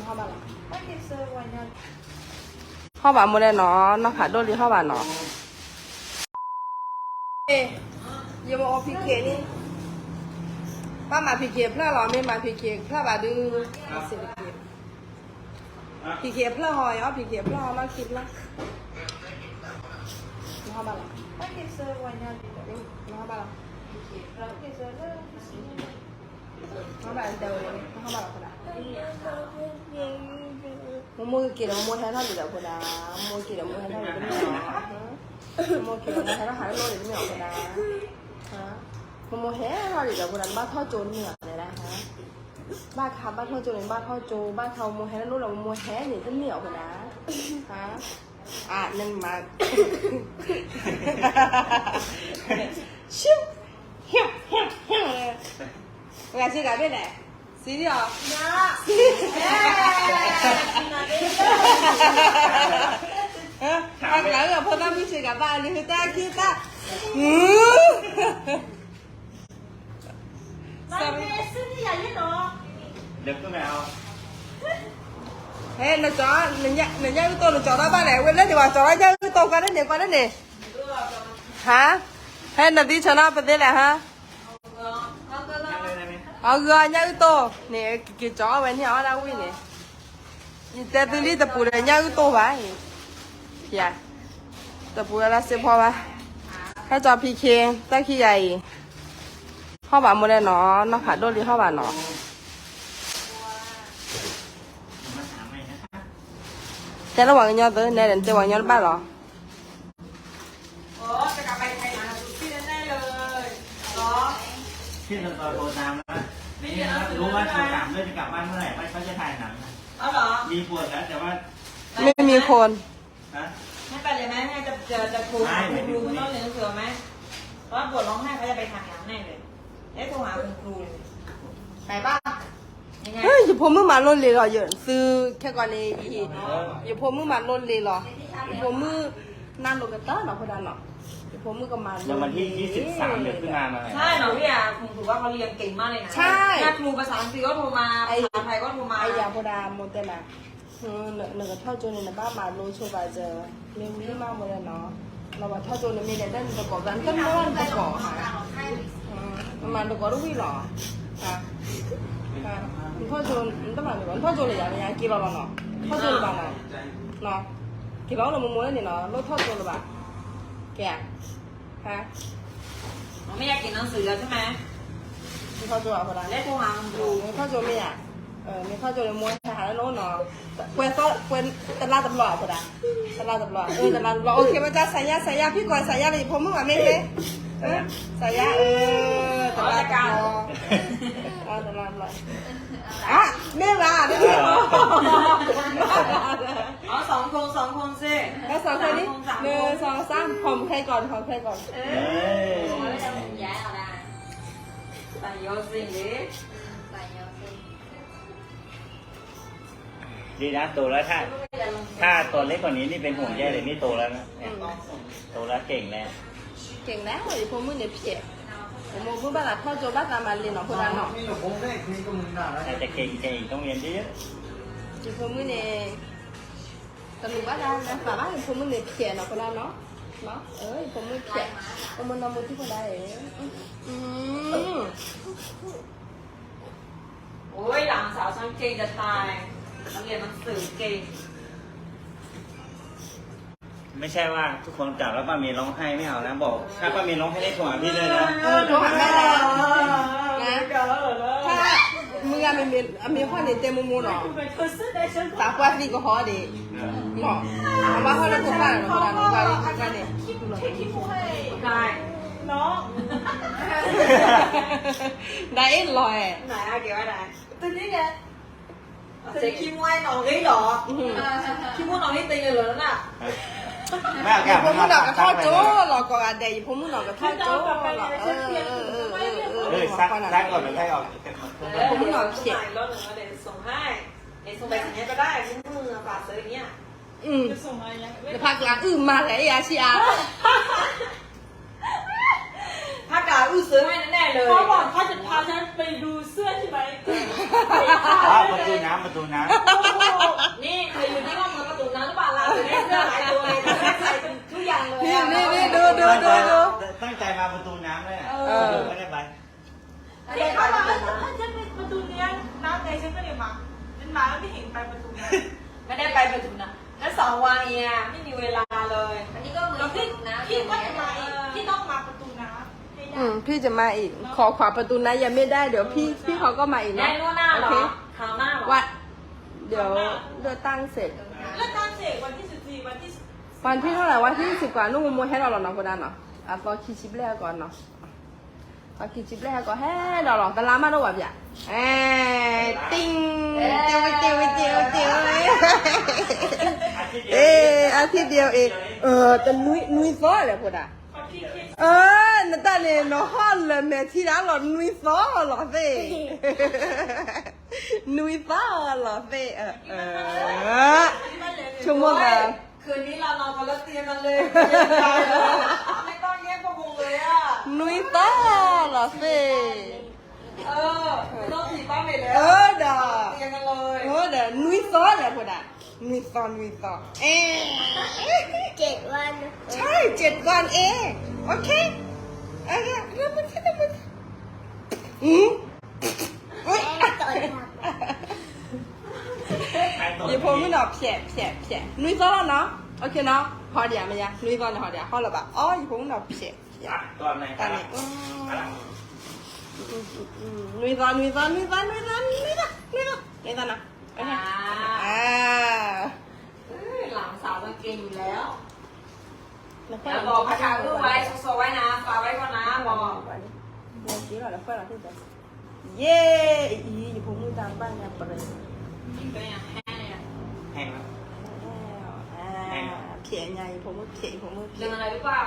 ဟီၣ်ဘၣ်မိၢ်လဲၣ်နီၤ, နီၢ်ဖးဒိၣ်လံဟီၣ်ဘၣ်နီၤ. ယမၤအီၤ ဖံးခ့း န့ၣ်, ဘၣ်မၤ ဖံးခ့း အဖျၢၣ်လီၤ, မ့ၢ်မၤ ဖံးခ့း အဖျၢၣ်ဘၣ်ဒုး, ဖံးခ့း အဖျၢၣ်ဟီ, ဖံးခ့း အဖျၢၣ်ဟီ, မၤခံဖျၢၣ်, နဟီၣ်ဘၣ်လီၤ, နဟီၣ်ဘၣ်လီၤ. မိၢ်မိၢ်က့ၤဒီး မိၢ်မိၢ်ဟဲထီၣ်လံဒီးဖိဒါ, မိၢ်မိၢ်က့ၤဒီး မိၢ်ဟဲထီၣ်လံတမ့ၢ်အီၤ, မိၢ်မိၢ်က့ၤဒီး မိၢ်ဟဲထီၣ်ဟးလၢလိၣ်လံတမ့ၢ်အီၤဖိဒါ, မိၢ်မိၢ်ဟဲထီၣ်လံဒီးဖိဒါ, နဘၣ်ထီၣ်ကၠိတမ့ၢ်အီၤလဲၣ်ဒၣ်, ဘၣ်ခါဘၣ်ထီၣ်ကၠိန့ၣ် ဘၣ်ထီၣ်ကၠိ, ဘၣ်ခါမိၢ်ဟဲလၢလိၣ်ဒီး မိၢ်မိၢ်ဟဲန့ၣ်တမ့ၢ်အီၤဖိဒါ, အနမၤ ရှုပ် ပှၤစ့ၢ်ကီးဘၣ်လဲၣ်, စံးဒ်အီၤ, ပှၤကျါအဖိသၣ်မုၣ်စ့ၢ်ကီးဘၣ်လၢတၢ်ခံတၢ်, ဟဲ နကၠီ, နညၣ်အုၣ်တိၢ် နကၠီထီၣ်ဘၣ်လဲၣ်, ဝဲလၢန့ၣ် ပှၤကၠီထီၣ်ညၣ်အုၣ်တိၢ်, ကွၢ်လၢန့ၣ် ကွၢ်လၢန့ၣ်, ဟါ, ဟဲ နသံဆၢနီၤပသ့လဲၣ်ဟါ, အဂီၤ ညၣ်အုၣ်တိၢ်န့ၣ် က့ၤကၠီဝဲန့ၢ်အီၣ်ဒၣ်ဝံၣ်န့ၣ်, ယတဲသုလံ တပူၤဒီးညၣ်အုၣ်တိၢ်ဘၣ်, တပူၤလၢစ့ဖီဘၣ်, ဟဲကၠီ ဖံးခ့း တၢ်ခံဂၤအံၤ, ဟီၣ်ဘၣ်မိၢ်လဲၣ်နီၤ, နီၢ်ဖးဒိၣ်လံဟီၣ်ဘၣ်နီၤ, တဲလၢပှၤကညီသု, နဲဒၣ်နတဲပှၤကညီတဘၣ်လီၤ. อ๋อ จะกลับไปไทยหลังสุดที่แน่ๆเลยเนาะ พี่ตอนโทรตามแล้ว ไม่มีหนังสือ รู้ว่าโทรตามด้วย จะกลับบ้านเมื่อไหร่ ว่าเขาจะถ่ายหนัง เอาเหรอ มีบทแล้ว แต่ว่า ไม่มีคน ฮะ ไม่ไปเลยไหม แม่จะ จะ จะโทรหาคุณครู ไม่ต้องเรียนหนังสือไหม เพราะว่าบทร้องไห้เขาจะไปถ่ายหนังแน่เลย เอ๊ะ โทรหาคุณครูเลย ไปป่ะ ယဖိမုၣ်မၤလိလံာ်လီၤ, သုခဲကီးန့ၣ်, ယဖိမုၣ်မၤလိလံာ်လီၤ, ယဖိမုၣ် နၢ်လိာ်ကတၢၢ်နီၤဖိဒါနီၤ, ယဖိမုၣ်ကမၤလိလံာ်, ใช่เหรอพี่อ่ะ คุณครูว่าเขาเรียนเก่งมากเลยนะ ใช่ เนี่ยครูภาษาอังกฤษก็โทรมา ภาษาไทยก็โทรมา အယၤဖိဒါမိၢ်တဲနၤ နကထီၣ်ကၠိန့ၣ် နဘၣ်မၤလိဆိဘၣ်စၢၤ, မ့ၢ်ဝံၤမးမ့ၢ်လဲၣ်နီၤ, လီၤဘၣ်ထီၣ်ကၠိန့ၣ်မ့ၢ်လဲၣ် တၢ်နတကိး တၢ်နတကိးဟါ, နမၤတကိးတဝံၣ်လီၤ, နထီၣ်ကၠိ နတမၤတကိး နထီၣ်ကၠိလၢယၤ ယက့ၤလီၤလီၤနီၤ, ထီၣ်ကၠိလၢၤဘၣ်နီၤ, က့ၤလီၤလၢမိၢ်မိၢ်လၢန့ၣ်နီၤ လိၣ်ထီၣ်ကၠိလၢၤဘၣ်, ကဲ ဟါ မ့ၢ်ယက့ၤနီၤစူၤလၢၤဖဲမး နထီၣ်ကၠိအဃိဒၣ် လဲၤထီၣ်ဟးမူ နထီၣ်ကၠိမ့ၢ်ဧါ, နထီၣ်ကၠိန့ၣ် မိၢ်ဟဲဟးလၢနအိၣ်နီၤ, ကွဲးသီ ကွဲး တလါတဘျီအဃိဒၣ်, တလါတဘျီ အၢ တလါတဘျီ အိၣ်ခ့ မ့ၢ်ကၢ် စၤယါ စၤယါ ဖံးကွၢ် စၤယါလၢယဖိမုၣ်ဘၣ်မ့ၢ်ဟဲ, စၤယါ အၢ တလါတဘျီ, တလါတဘျီ, အါ မ့ၢ်ဘၣ် မ့ၢ်ဘၣ် เอาสองคนสองคนสิ เอาสองคนนี้ สามคน หนึ่ง สอง สาม หอมใครก่อน หอมใครก่อน เออ ย้ายเอาได้ ใส่โยซินดิ ใส่โยซิน ดีนะ โตแล้ว ถ้า ถ้าตัวเล็กกว่านี้นี่เป็นห่วงแย่เลย นี่โตแล้วนะ เนี่ย โตแล้วเก่งแล้ว เก่งแล้ว ယဖိမုၣ်န့ၣ်ဖျဲး, ယဖိမုၣ်ဘၣ်သးထီၣ်ကၠိဘၣ်သးမၤလ့ၤနီၤ ဖိဒါနီၤ, อาจจะเก่งๆ ต้องเรียนเยอะๆ ယဖိမုၣ်န့ၣ် တလူၤဘၣ်သး နသးဘၣ် ယဖိမုၣ်န့ၣ်ဖျဲးနီၤ ဖိဒါနီၤ, ယဖိမုၣ်ဖျဲး, ဖိမုၣ်နီၢ်မူထံၣ်ဖိဒါအံၤ โอ้ย หลานสาวฉันเก่งจะตาย มันเรียนหนังสือเก่ง ไม่ใช่ว่าทุกคนกลับแล้วป้าเมย์ร้องไห้ไม่เอานะ บอกถ้าป้าเมย์ร้องไห้ได้โทรหาพี่เลยนะ เออ โทรหาแม่เลยนะ ถ้ามึงอะ မ့ၢ်မ့ၢ် အမ့ၢ်ဟီၣ်န့ၣ် တဲမိၢ်မိၢ်နီၤ, သးပှၢ်သံကဟီၣ်ဒံး, နီၤ, အမါဟီၣ်လၢကဖၣ်နီၤ ပှၤန့ၣ်, ဒၣ်အ့ၣ်လီၤ, ယဖိမုၣ်နီၤကထီၣ်ကၠိလီၤ ကိးဂၤဒဲး ယဖိမုၣ်နီၤကထီၣ်ကၠိလီၤ, ယဖိမုၣ်နီၤဖျဲး ဖးကလးအုၣ်မးလဲၣ် အ့ၣ်အါဆံအါ, ဖးကလးအုၣ်စၢၤဝဲနနဲၣ်လၢ เขาบอกเขาจะพาฉันไปดูเสื้อที่ไหน ประตูน้ำ ประตูน้ำ ใส่ทุกอย่างเลยอะ นี่นี่นี่ดูดูดูดู ตั้งใจมาประตูน้ำเลยอะ เออ ไม่ได้ไป เดี๋ยวเขามาแล้วจะไปประตูเนี้ย น้ำไง ฉันก็เลยมา มันมาแล้วไม่เห็นไปประตูน้ำ ไม่ได้ไปประตูน้ำ แล้วสองวันเองอะ ไม่มีเวลาเลย อันนี้ก็เหมือนพี่ ประตูน้ำ พี่ก็จะมาอีก เออ พี่ต้องมาประตูน้ำให้ได้ อืม พี่จะมาอีก เนอะ ขอขวาประตูน้ำยังไม่ได้ เดี๋ยวพี่ เออ ใช่ พี่เขาก็มาอีกเนาะ ได้ล่วงหน้าเหรอ โอเค คราวหน้าเหรอ ว่า เดี๋ยวเลือกตั้งเสร็จ เลือกตั้งเสร็จวันที่สิบสี่ วันที่ วันที่เท่าไหร่ วันที่สิบกว่า นู่น โมเฮดออกแล้วเนาะ โกดังเนาะ อ่ะ ตอนคิดชิปแรกก่อนเนาะ ตอนคิดชิปแรกก่อน แฮ่ดอกหรอ ตะลามาด้วยวะเปีย เอ้ย ติ่ง เอ้ย เตียวเตียวเตียวเตียว เอ้ย อาทิตย์เดียวเอง เออ แต่นุ้ย นุ้ยซ้อแหละ โกดัง เออ นตาเนี่ย นหอลเลย แม่ที่ร้านหรอ นุ้ยซ้อหรอเซ่ နွံသီလီၤသ့ၣ် အ အ ဆိကမိၣ်သး คืนนี้เรานอนคนละเตียงกันเลยอะ ไม่ต้องแยกผ้าห่มเลยอะ နွံသီလီၤသ့ၣ် เออ ไม่ต้องถีบผ้าห่มเลยอะ เออ ဒီး เตียงกันเลย เออ ဒီး နွံသီဒီး ဖိဒၣ် နွံသီ နွံသီ เอ๊ะ เจ็ดวัน ใช่ เจ็ดวันเอง โอเค โอเค อืม ယဖိမုၣ်နီၤ ဖျဲး ဖျဲး ဖျဲး နွံသီလီၤနီၤ โอเคနီၤ ဟီဒံးဧါ မ့ၢ်ယါ နွံသီန့ၣ် ဟီဒံးဧါ ဟီလၢၤဘၣ် အီ ယဖိမုၣ်နီၤ ဖျဲး ဖျဲး တၢ်န့ၣ် နွံသီ နွံသီ နွံသီ နွံသီ နွံသီ နွံသီ နွံသီနီၤ โอเค อ่า หลานสาวกางเกงอยู่แล้ว เดี๋ยวบอกพาทางลูกไว้ สวยๆ ไว้นะ ฝากไว้ก่อนนะ บอก เย้ အံၤ ယဖိမုၣ်တၢ်ဘၣ်ညါပရၢ แห้งแล้ว แห้งแล้ว อ่า ဖျဲးညါ ယဖိမုၣ်ဖျဲး ယဖိမုၣ်ဖျဲး ลืมอะไรหรือเปล่า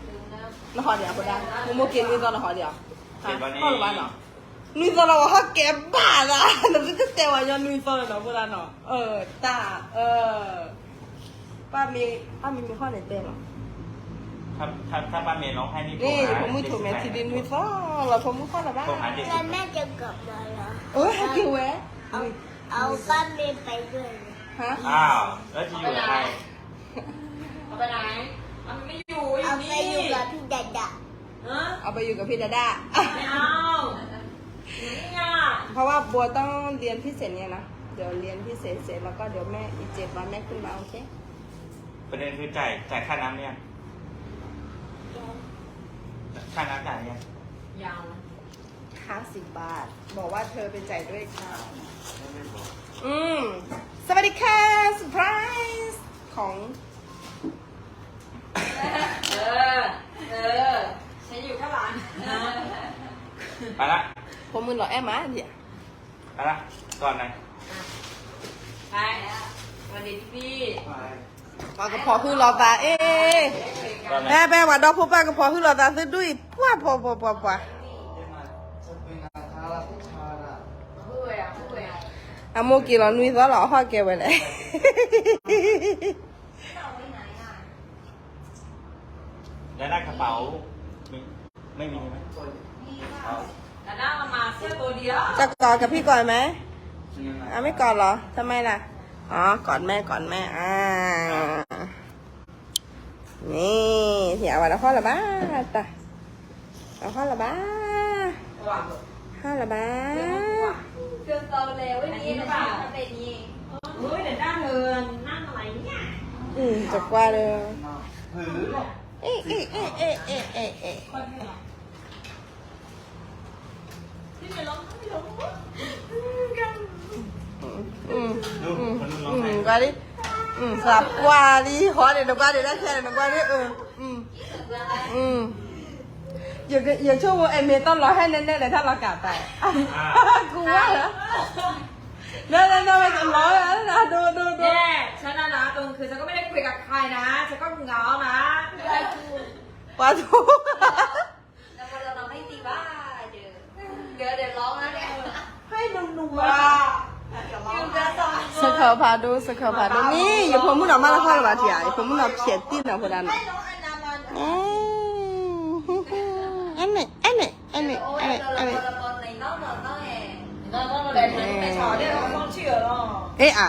ลืมแล้ว နဟီဒံးဧါ ဖိဒၣ် မိၢ်မိၢ်က့ၤနွံသီနဟီဒံးဧါ ဟီလၢၤဘၣ်နီၤ နွံသီလီၤ ဟီၣ်ကဲဘၣ်သး နသုတတဲဝဲညီနွံသီလီၤနီၤ ဖိဒၣ်နီၤ အၢ တၢ် အၢ ပၢ်မ့ၢ် ပၢ်မ့ၢ်မုၢ်ဟီၣ်န့ၣ်တဲလီၤ ถ้า ถ้า ถ้าป้าเมย์ร้องไห้นี่โทรหา ယဖိမုၣ်ထိးမဲာ်ထံဒ်နွံသီလီၤ ဖိမုၣ်ဟီၣ်လၢၤဘၣ် โทรหาเด็ก แล้วแม่จะกลับมาเหรอ เออ ให้เกี่ยวแหวะ เอา เอาป้าเมย์ไปด้วยนะ ฮะ อ้าว แล้วจะอยู่กับใคร เอาไปไหน เอาไปไม่อยู่ อยู่นี่ เอาไปอยู่กับพี่ดาดา ฮะ เอาไปอยู่กับพี่ดาดา ไม่เอา อยู่นี่อ่ะ เพราะว่าบัวต้องเรียนพิเศษไงนะ เดี๋ยวเรียนพิเศษเสร็จแล้วก็เดี๋ยวแม่อีกเจ็ดวันแม่ขึ้นมา โอเค ประเด็นคือจ่าย จ่ายค่าน้ำหรือยัง ยัง ค่าน้ำจ่ายยัง ยัง ห้าสิบบาท บอกว่าเธอไปจ่ายด้วยค่ะ อืม สวัสดีค่ะ เซอร์ไพรส์ ของ เออ เออ ฉันอยู่ข้างหลัง ไปละ ผมมึนเหรอ แอมมาเดี๋ยว ไปละ ก่อนนะ ไป สวัสดีพี่ๆ ပှၤကဖီၣ်ဟုလိာ်သး เอ๊ะ แม่แม่ ပှၤဒီဖိပၢ်ကဖီၣ်ဟုလိာ်သး သုဒူၣ်အံၤ ပှၤ ပှၤ ပှၤ ပှၤ အမိၢ်က့ၤလီၤနွံသီလီၤ အဟီၣ်ကဲဝဲလဲၣ် แล้วหน้ากระเป๋า ไม่ ไม่มีใช่ไหม เอา แล้วหน้ามาเสื้อตัวเดียว จะกอดกับพี่ก่อนไหม อ่ะ ไม่กอดเหรอ ทำไมล่ะ อ๋อ กอดแม่ กอดแม่ อ่า นี่ เสียวันละข้อละบ้าตะ เอาข้อละบ้า ข้อละบ้า เธอโตแล้ววันนี้มันเป็นอย่างนี้ เฮ้ย เดี๋ยวหน้าเธอนั่งอะไรเนี่ย อืม จะกว่าเลย เอ๊ะ เอ๊ะ เอ๊ะ เอ๊ะ เอ๊ะ เอ๊ะ เอ๊ะ อืม อืม อืม อืม กว่าดิ อืม สับกว่าดิ ขอเดี๋ยวกว่าเดี๋ยวได้แค่เดี๋ยวกว่าดิ เออ อืม อืม อย่า อย่าช่วงว่าไอ้เมย์ต้องรอให้แน่ๆเลย ถ้าเรากลับไป อ่า กูว่าเหรอ นั่นๆๆ มันจะร้อนแล้วนะ ดู ดู ดู เนี่ย ฉันน่ะนะ ตอนคืนฉันก็ไม่ได้คุยกับใครนะ ฉันก็เหงานะ ปาทู เดี๋ยวเดี๋ยวร้องแล้วเนี่ย ให้หนุ่มๆ อ่ะ เดี๋ยวร้อง စခါဖးဒိၣ် စခါဖးဒိၣ် န့ၣ် ယဖိမုၣ်နီၤ မၤလၢဟီၣ်လၢၤဘၣ်ထံၣ်ဧါ ယဖိမုၣ်နီၤ ဖျဲးတံၢ်နီၤ ဖိဒၣ်နီၤ အန့ၣ် အန့ၣ် အန့ၣ် အန့ၣ် အန့ၣ် အ့ၣ် အါ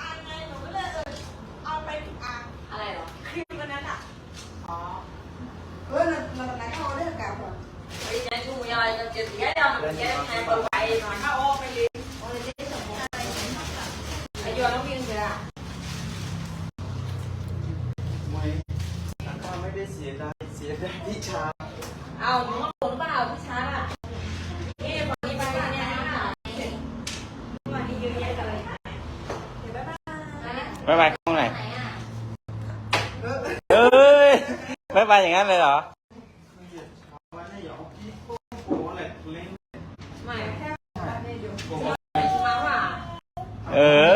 อันไง หนูก็เลย เออ เอาไปอีกอัน อะไรเหรอ ครีมอันนั้นอ่ะ อ๋อ เออ เรา เรา เรา เอาเรื่องกันก่อน เฮ้ย ฉันชูยาว จะเจ็บแย่แล้ว มันแย่แทนตัวไปหน่อย เอาออกไปเลย เอาเลย จะได้สมบูรณ์ ไอ้ยอดต้องมีเงินเดือนอะ ไม่ ถ้าไม่ได้เสียดาย เสียดายพี่ชา เอาหนูว่าผมเปล่าพี่ชาล่ะ นี่วันนี้ไปเนี่ยนะวันนี้เยอะแยะเลย เดี๋ยวบ๊ายบาย บ๊ายบายกล้องหน่อย เอ้ย บ๊ายบายอย่างนั้นเลยเหรอ ไม่แค่ เออ